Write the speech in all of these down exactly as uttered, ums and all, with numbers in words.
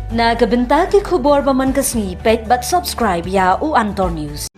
Na ka bynta ki khubor ba man ka sngi, peit bad subscribe ïa u Antor News.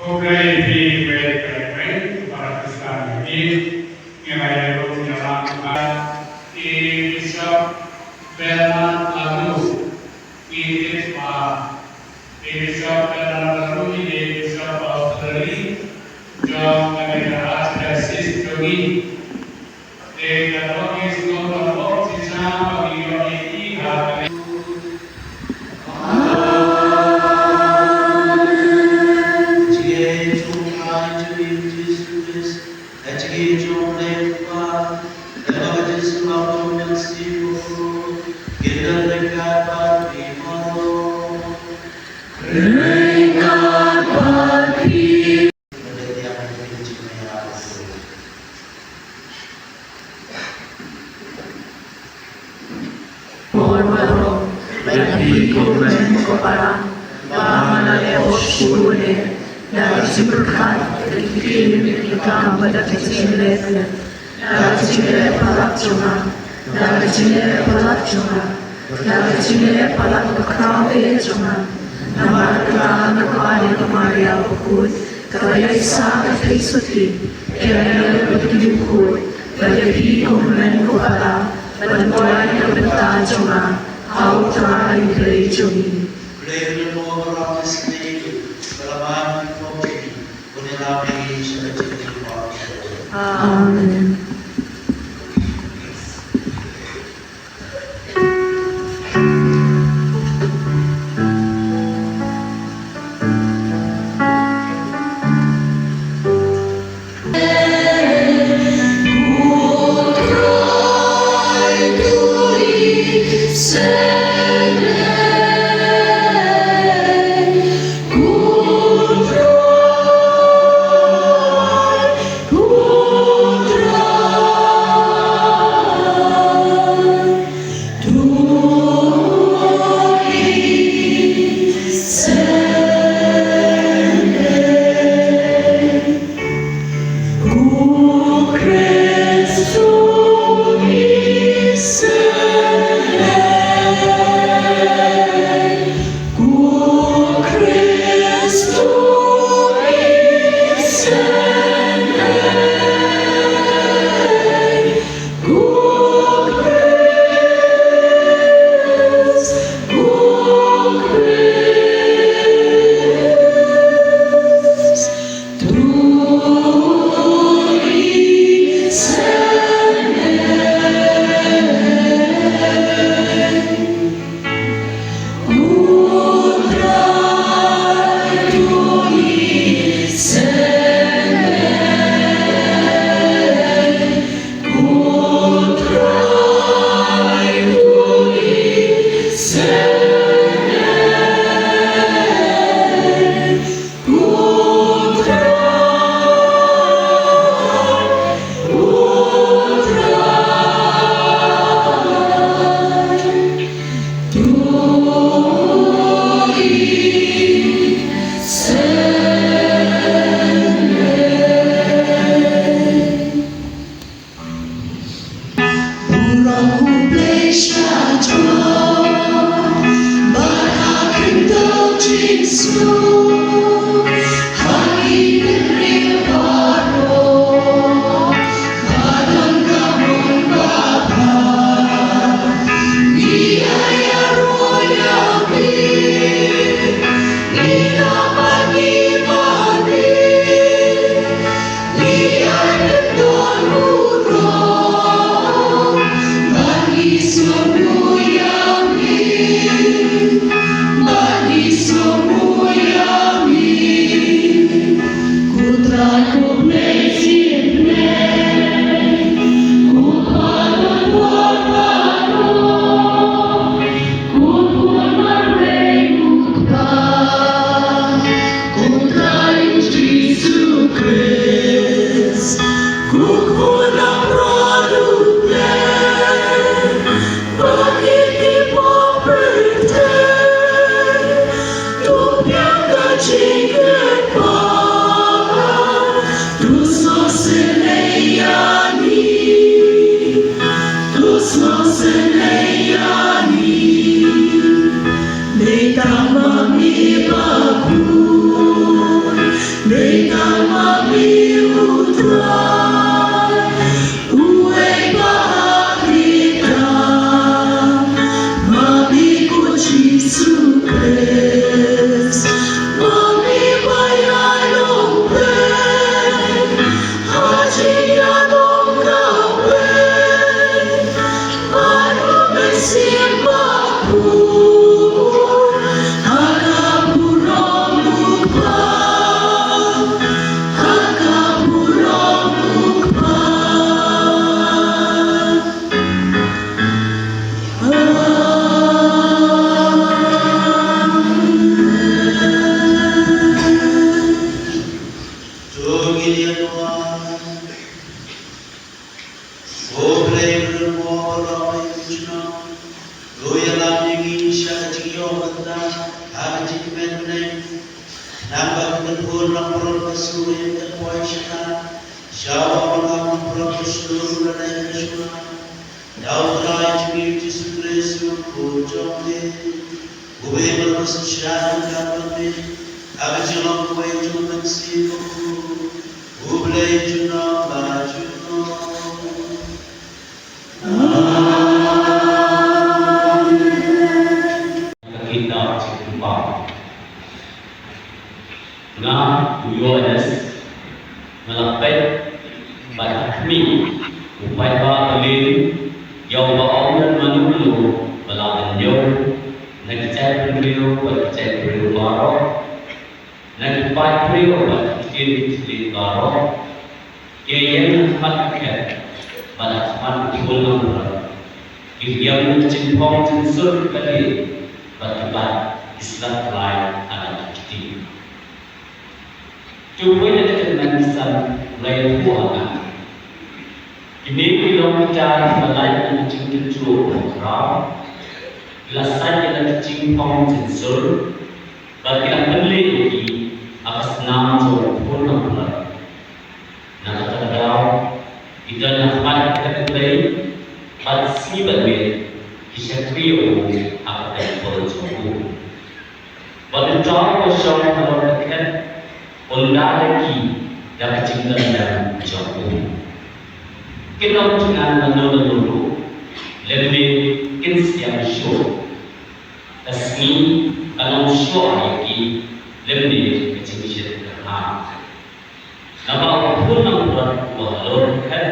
Hooid, hooid, hooid, hooid, para Khristan, hooid, ngi la ïa rung ïa la, i Bishop Bernard Lalu, i Bishop, i Bishop Bernard Lalu, i Bishop Auxiliary jong ka Archdiocese jong ngi. Te ka dei ka sngewbha shisha ba ngi ïoh ïa ki ha ka Por baroh, bad phi kumne ko para, ba nga la leh hok shuh ne, da ka jingpyrkhat, da ki ktien, da ki kam, bad da ka jingleh, da ka jingleh palat jong nga, da ka jingleh palat jong nga, da ka jingleh palat ka khraw eh jong nga. Namar kata nga kwah ïa ka Maria bakhuid, kaba ïaisah ka theisotti, ïa ngi bad ki riewkhuid, bad ïa phi ko hynmen ko para, ban duwai na ka bynta jong nga ha U Trai U Blei jong ngi. Amen. To ngin ïa duwai. Ko Blei Mynsiem Bakhuid, to ïalam ïa ngi sha ka jingïoh mynta ha ka jingkmen bneng. Naba ka kynhun langbrot ka sur ïa ka poi sha ka, sha u langbrot ka sur lane ka sur. Da U Trai jong ngi Jisu Khrist U Khun jong ngi. U Blei ba la synshar ka bynta, ha ka jinglong kawei jong U Mynsiem Bakhuid, U Blei junom la junom. Amen. Ka kitab Jingpynpaw. Nga u Ïoannis, nga la peit bad ha khmih u paidbah ba lyngkot, ïa uba ong, mano mano ba lah ban ïoh, na ki jaitbynriew bad ki jaitbynriew baroh, na ki paidbriew bad ki ktien ki thylliej baroh. Ki ïeng ha khmat ka khet bad ha khmat u Khun Langbrot. Ki ïeng na ki jingphong jingsur kiba lieh bad ki bat ki slap tlai ha ki kti. Te uwei na ki tymmen ki san u la ïathuh ha nga, kine ki long kita kiba lait na ka jingkynjuh ba khraw, ki la sait ïa la ki jingphong jingsur bad ki la pynleit ïa ki ha ka snam jong u Khun Langbrot. Na kata ka daw ki don ha khmat ka khet U Blei, bad sngi bad miet ki shakri ïa u ha ka templ jong u. Bad uta uba shong halor ka khet un da ïa ki da ka jingdon lang jong u. Kin ym thngan lano lano ruh, lymne kin siang shuh. Ka sngi kan ym shoh ïa ki, lymne ka jingshit kan hap. Naba u Khun Langbrot uba halor ka khet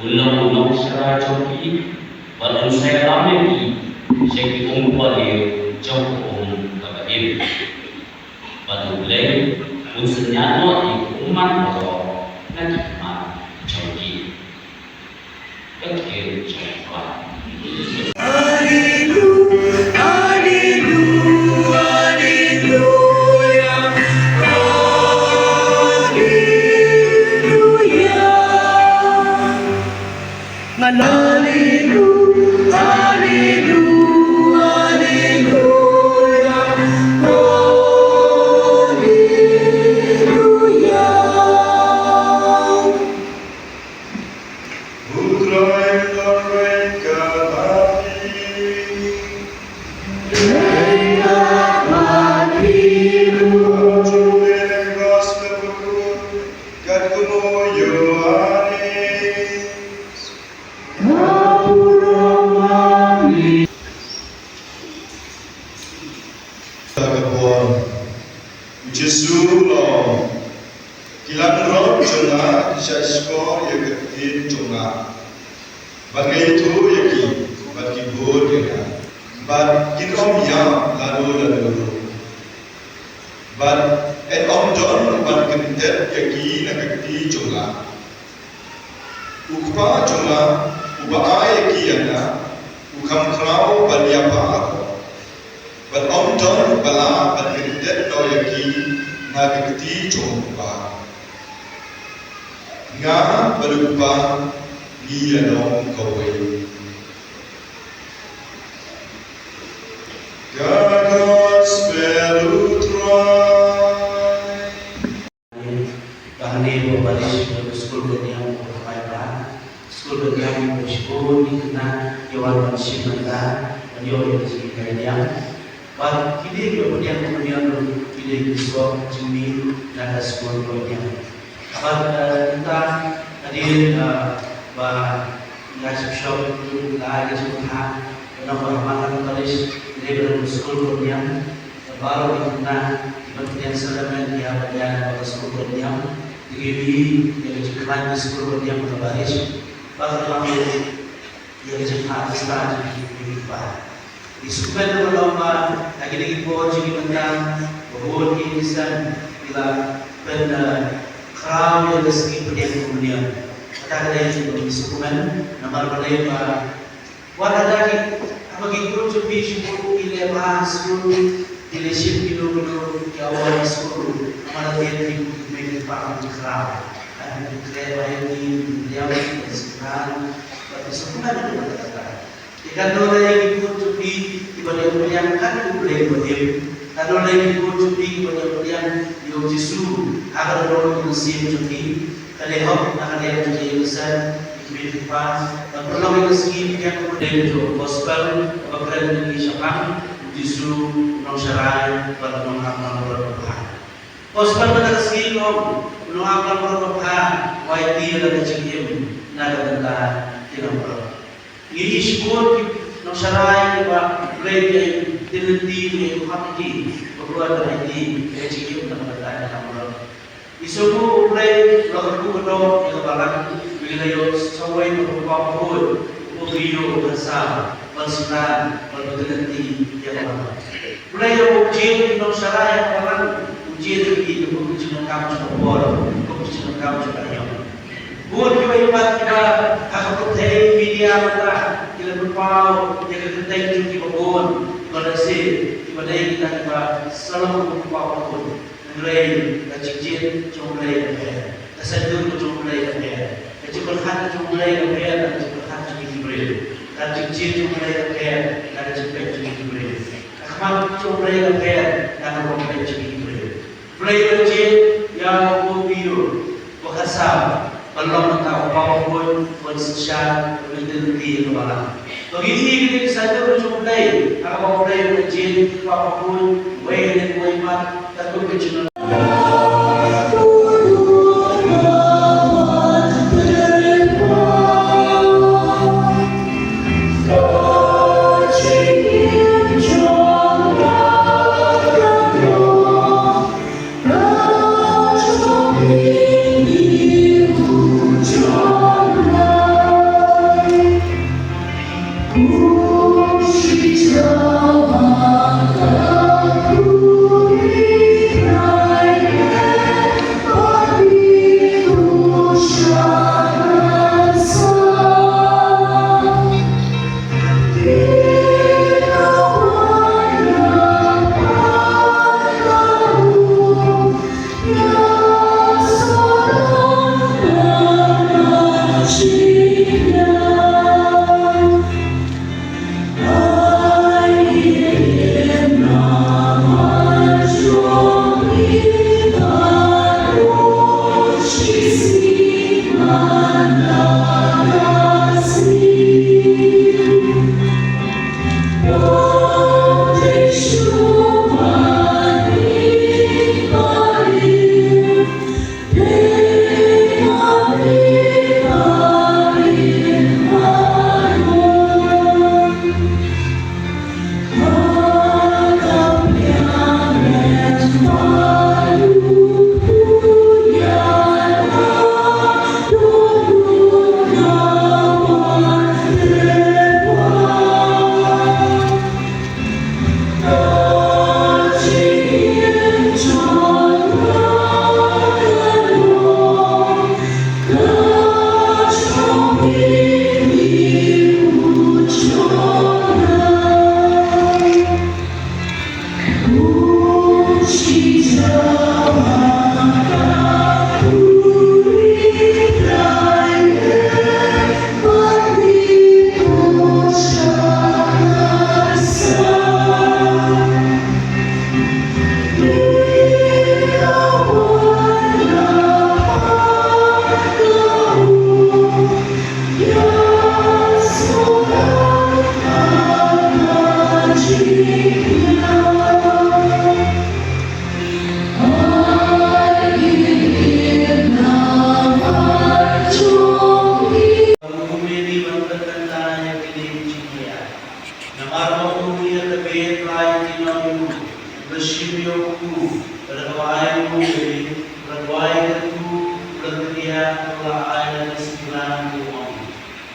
un long u nongsharai jong ki, bad un sa ïalam ïa ki sha ki um bahaliew jong ka um kaba im. Bad U Blei un synñiad noh ïa ki ummat baroh na ki khmat jong ki. Ka ktien jong U Trai. Ka por, u Jisu u ong, ki langbrot jong nga ki shahshkor ïa ka ktien jong nga, bad nga ïathuh ïa ki, bad ki bud ïa nga, bad kin ym ïap lano lano ruh, bad yn ym don uban kyntait ïa ki na ka kti jong nga. U Kpa jong nga uba ai ïa ki ïa nga, u kham khraw ban ïa pha ko, bad ym don uba lah ban kyntait noh ïa ki na ka kti jong u Kpa. Nga bad u Kpa ngi ïalam kawei. Ka Gospel u Trai. Ba hangne ba parish ba skul ba niam ba khamai ba skul ba niam ba shibun ki khynnah ki wan ban shim nangta ban ïoh ïa ka jinghikai niam. Bad kine ki ba pdiang kum u niam ruh kine ki sngewbha jingmih na ka skul ba niam. Bad, eh, mynta hadien, eh, ba nga shim shop tu la ka jingkha na ba ma ka parish kine ba skul ba niam. Baroh ki khynnah kiba pdiang sakramen ki hap ban ïaid bad ka skul ba niam. Ki ïohi ïa ka jingkhlaiñ ka skul ba niam ka parish. Bad ka long ïa ka jingkha Khristan jong ki kmie ki kpa. Ki sngewkmen ruh long ba ha kine ki por jong ki mynta ba bun ki khynnah ki la pyn, eh, khraw ïa ka sngi pdiang kum u niam. Kata ka dei ka sngewkmen namar balei ba wat lada ki, haba ki khun jong phi shu ki leh bha ha skul, ki leh shim kino kino, ki wan ha skul, haba la dei ki kmie ki kpa ki khraw. Ki khreh bha ïa ki, ki leh bha ïa ki, ki sngewbha, bad ki sngewbha ïa ki. Te katno lei ki khun jong phi kiba dei pdiang katno U Blei uba im. Katno lei ki khun jong phi kiba dei pdiang ïa U Jisu ha ka dohnud ka mynsiem jong ki. Ka dei hok na ka liang jong ki ïa ka sem, ki kmie ki kpa, ban pynlong ïa ka sngi pdiang U Blei jong ka gospel kaba kren ïa ki shaphang U Jisu, u nongsharai bad u nongap langbrot babha. Gospel kata ka sngi ka ong, u nongap langbrot babha u aiti ïa la ka jingim na ka bynta ki langbrot. Ngi ïohi shibun ki nongsharai kiba U Blei u ai tin lynti, u ai khmat ïa ki ba kin ïoh aiti ïa ka jingim na ka bynta ki langbrot. Ngi sngewthuh ba U Blei u la kyrkhu kyrdoh ïa ka balang ba kin ïoh sawei na u kpa bakhuid uba briew, uba khatsaw, ban sngewthuh, ban pynlynti ïa ka balang. U Blei u jied ïa ki nongsharai ha ka balang, u jied ïa ki kum ki jingdonkam jong ka por, kum ki jingdonkam jong ka aïom. Bun kiba ïohi pat kiba ha ka pyrthei media mynta ki la pynpaw ïa ka kyrteng jong kiba bun, kiba lehse kiba dei kita kiba sa long kum u kpa bakhuid. Hynrei ka jingjied jong U Blei ka pher, ka saiñdur ka jong U Blei ka pher, ka jingpyrkhat ka jong U Blei ka pher na ka jingpyrkhat jong ngi ki briew. Ka jingjied jong U Blei ka pher na ka jingpeit jong ngi ki briew. Ka khmat jong U Blei ka pher na ka bym peit jong ngi ki briew. U Blei u la jied ïa u briew uba khatsaw ban long mynta u kpa bakhuid, uban synshar, uban pynlynti ïa ka balang. Ba ngi ïohi kine ki saiñdur jong U Blei ha kaba U Blei u la jied ïa u kpa bakhuid uwei ne uwei pat, katkum ka jingla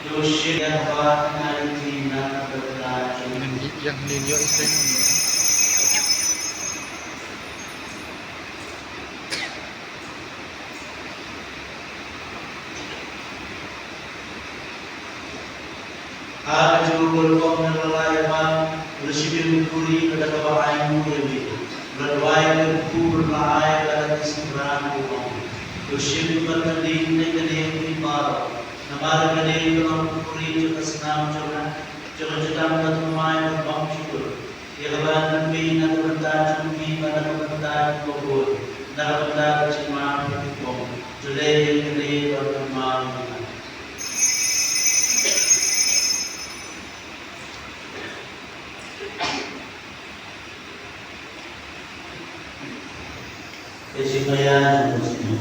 Yoshia ba na iti na kata. Yang nin yo iseng. Ha ka jingmut kong na la ïa ma, u la shim ïa u kuri lada kaba ainguh ïa me. U la duwai ïa u kuri, u la ai ïa ka lade sngewbha u ong. U la shim ïa u kyrteng ne ka dei u kuri baroh. Namar ka dei ka long u kuri jong ka snam jong nga, jong ka jutang ka thymmai ka bym shuh. Ïa kaba ngan pynmih na ka bynta jong phi bad na ka bynta jong ka bun, na ka bynta ka jingma ka jingpong. Jolei ïa kane bad ka ma. Ka jingmaya jong u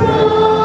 Trai.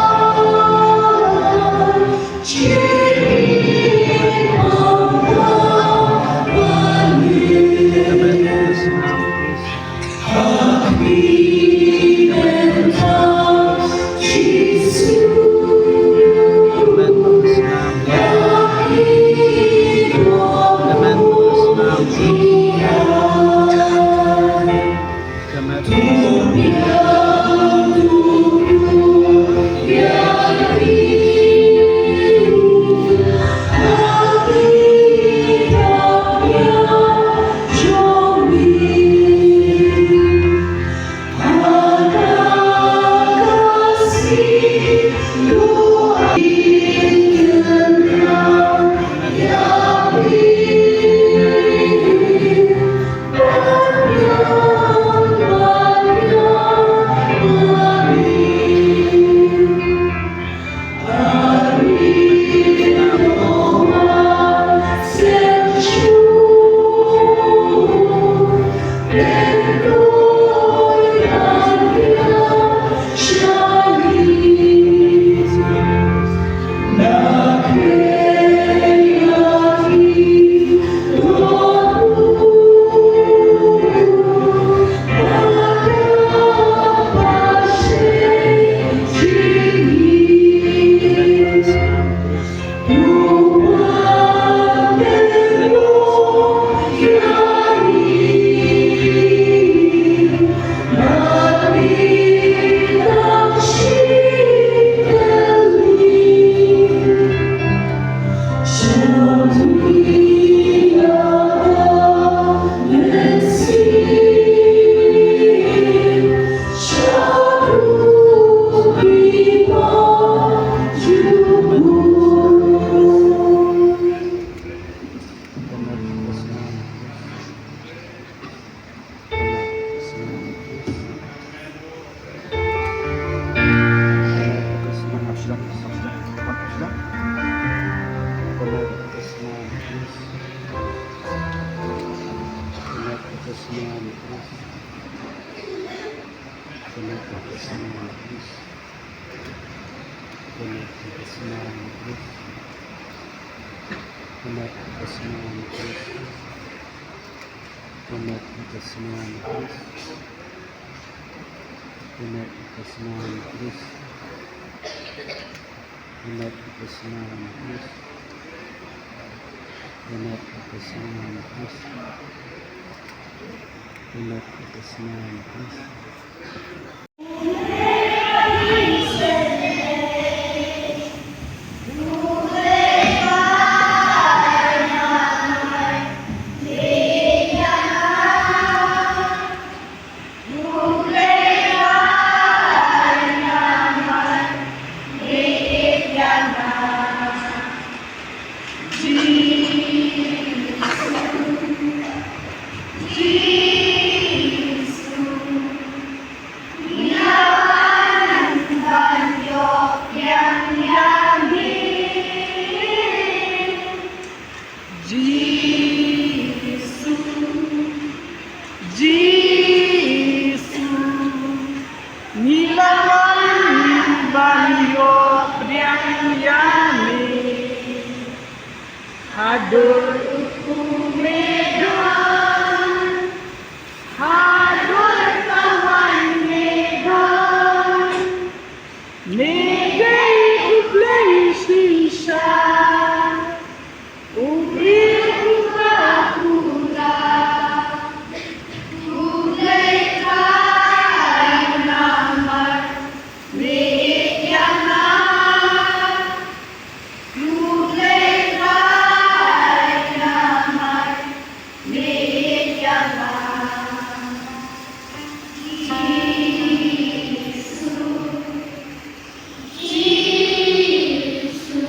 Jisu, Jisu, ngi la wan ban ïoh pdiang ïa me. Haduh u kmie don, haduh u tawai me don, me dei U Blei shisha. U briew uba kular, U Blei Trai namar me ïeit ïa nga. U Blei Trai namar me ïeit ïa nga. Jisu, Jisu.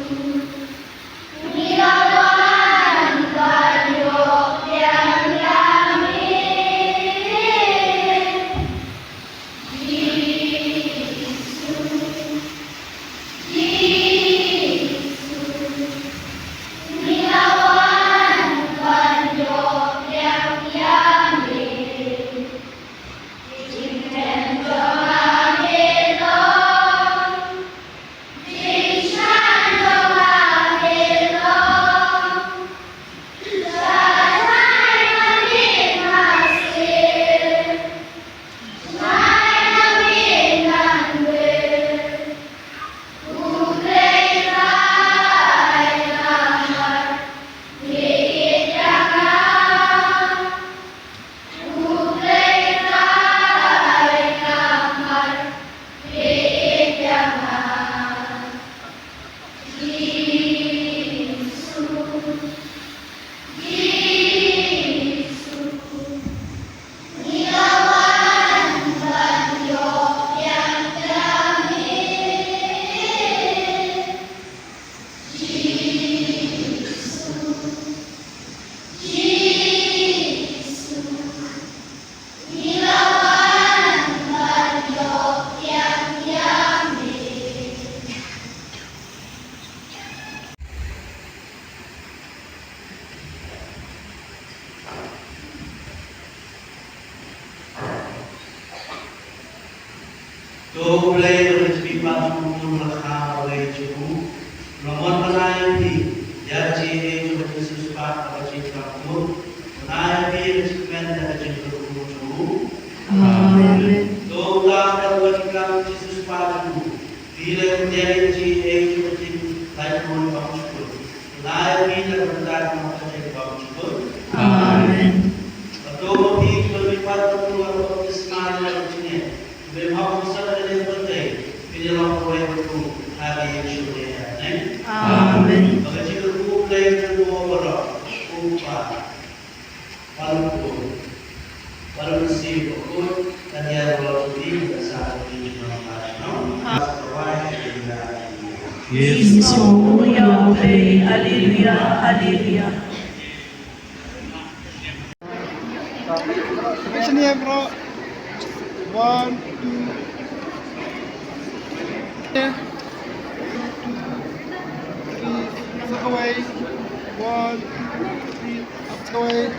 To U Blei u la jubab bad u la kha kawei jong u. Nga mon ban ai ïa phi ïa ka jingaiei jong ka jingsiewspah bad ka jingkyrkhu. Ban ai ïa phi ïa ka jingkmen da ka jingkyrkhu jong u. Amen. To u Trai bad u la kyrkhu ka jingsiewspah jong u. Phi la ïa ka jingaiei jong ka jinglaitluid bymjukut. Lai phi la ka bynta jong ka jinglaitluid bymjukut. Amen. Bad to ma phi kiba mihpat bad u la baptisma ïa ka jingngeit, kiba hap ha ka jingïaid pyrthei, phin ïalong kawei bad u ha ka ïing sha u lyngngoh. Amen. Bad ka jingkyrkhu U Blei jong u baroh, U Kpa, bad U Khun, bad U Mynsiem Bakhuid, kan ïaroh jong ngi mynta bad ha ki por kiba wan. Haleluya, haleluya. Jisu, ïa U Blei, haleluya, haleluya. Sini ya, bro. One, two. Three. Saka wei. One, two, three. Saka wei.